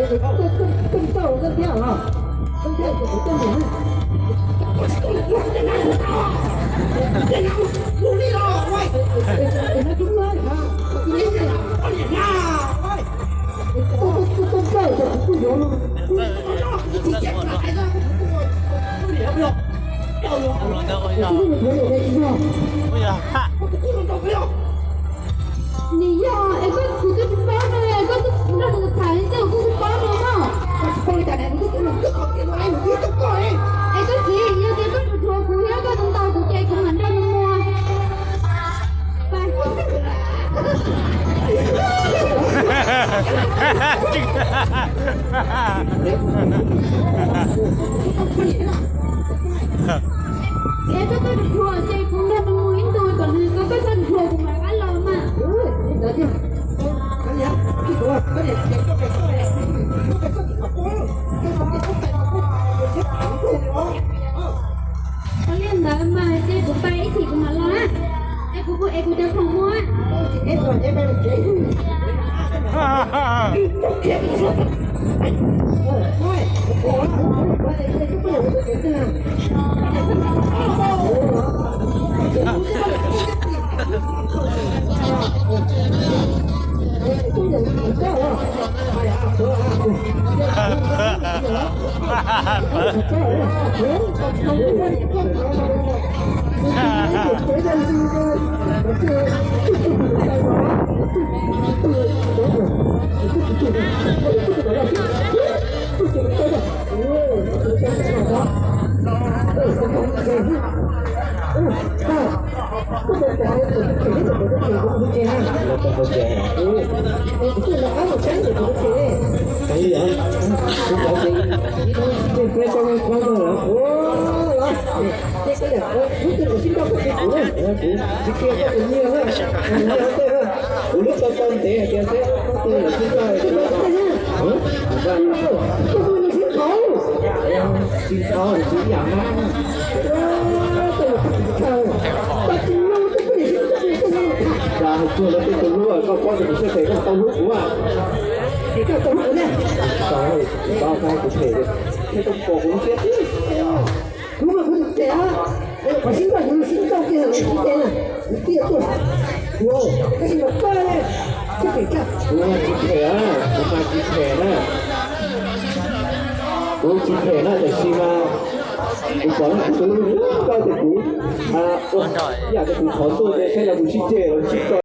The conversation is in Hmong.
Koj, koj, koj, koj, koj, koj, koj, koj, Nws yog es koj, kuv twb tsis paub no, koj twb nrog nws tham li ntawd kuv twb paub no mog. Es koj txiv, yog tias koj tsis thuam kuv thiab koj tsis ntaus kuv ces kuv mam nrog nws mus. Es koj tsis thuam ces kuv nrog nws mus ib ntus kom nws, koj tsis thuam kuv mam rov qab los mas. Ua li ntawd mas ces kuv pais ib chim kuv mam los na. Es kuv, kuv es kuv cov khoom mus. Kuv lub tau tau ntev hais tias seb koj twg lawm tsis tau hais tias, tsis tau tsis yam na. Cas hais tsuag lawv tej tus hlub koj paub tias kuv siab phem koj tau hlub kuv a. Koj tau hlub kuv ne. Tsis tau, tsis tau, kuv phem, thiaj tau pom kuv lub siab xwb. Kuv mas kuv tus tsev, qhov sib nrauj kuv sib nrauj kiag los sib nce na, kuv tiaj tuaj. Tab sis mas koj ne, siab phem tshaj. Kuv mas tsis phem, kuv mas tsis phem na. Kuv tsis phem na, tiam sis mas kuv pom kuv tus hlub koj tias kuv, ua yam tias kuv qhov tuaj ces saib los kuv sib ceg los sib tso.